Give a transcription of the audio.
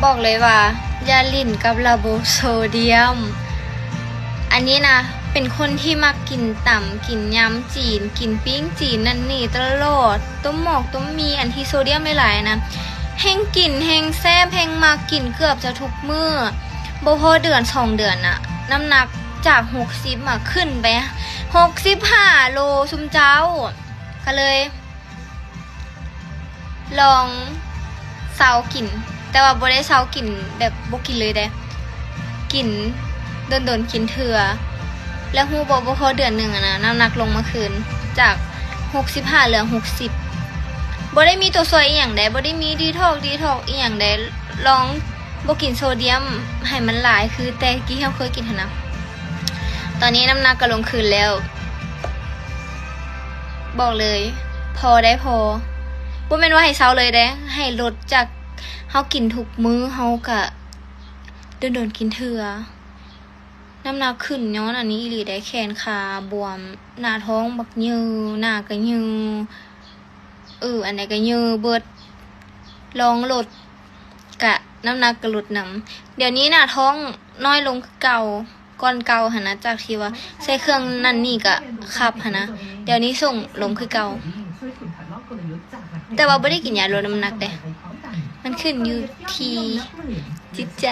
ບອກເລີຍວ່າຢ່າຫຼິ້ນກັບລະບົບໂຊດຽມ. ອັນນີ້ນະ ເປັນຄົນທີ່ມັກກິນຕຳ ກິນຍຳຈີນ ກິນປີ້ງຈີນນັ້ນນີ້ຕະຫຼອດ, ຕົ້ມໝອກຕົ້ມໝີ່ອັນທີ່ໂຊດຽມຫຼາຍໆນະ ແຮ່ງກິນແຮ່ງແຊບ ແຮ່ງມັກກິນເກືອບຈະທຸກມື້. ບໍ່ພໍເດືອນສອງເດືອນນະ ນ້ຳໜັກຈາກຫົກສິບມາຂຶ້ນໄປຫົກສິບຫ້າໂລຊຸມເຈົ້າ. ກະເລີຍ ລອງເຊົາກິນ, ແຕ່ວ່າບໍ່ໄດ້ເຊົາກິນແບບບໍ່ກິນເລີຍເດ້, ກິນດົນໆກິນເທື່ອ. ແລ້ວຮູ້ບໍ່, ບໍ່ພໍເດືອນໜຶ່ງຫັ້ນນະ ນ້ຳໜັກລົງມາຄືນ ຈາກຫົກສິບຫ້າເຫຼືອຫົກສິບ. ບໍ່ໄດ້ມີຕົວຊ່ວຍອີ່ຫຍັງໃດ, ບໍ່ໄດ້ມີດີທັອກ ດີທັອກອີ່ຫຍັງໃດ, ລອງບໍ່ກິນໂຊດຽມໃຫ້ມັນຫຼາຍ ຄືແຕ່ກີ້ທີ່ເຮົາເຄີຍກິນຫັ້ນນະ. ຕອນນີ້ນ້ຳໜັກກະລົງຄືນແລ້ວ. ບອກເລີຍ ພໍໄດ້ພໍ, ບໍ່ແມ່ນວ່າໃຫ້ເຊົາເລີຍເດ້, ໃຫ້ລົດຈາກເຮົາກິນທຸກມື້ ເຮົາກະດົນໆກິນເທື່ອ. ນ້ຳໜັກຂຶ້ນຍ້ອນອັນນີ້ອີ່ຫຼີເດ້, ແຂນຂາບວມ, ໜ້າທ້ອງບັກເຍີ, ໜ້າກະເຍີ, ເອີ ອັນໃດກະເຍີເບິດ. ລອງລົດ ກະນ້ຳໜັກກະຫຼຸດນຳ. ດຽວນີ້ໜ້າທ້ອງນ້ອຍລົງຄືເກົ່າ, ກ່ອນເກົ່າຫັ້ນນະ ຈາກທີ່ວ່າໃສ່ເຄື່ອງນັ້ນນີ້ກະຂັບຫັ້ນນະ, ດຽວນີ້ສົ່ງລົງຄືເກົ່າ. ແຕ່ວ່າບໍ່ໄດ້ກິນຢາລົດນ້ຳໜັກເດ້, ມັນຂຶ້ນຢູ່ທີ່ຈິດໃຈ.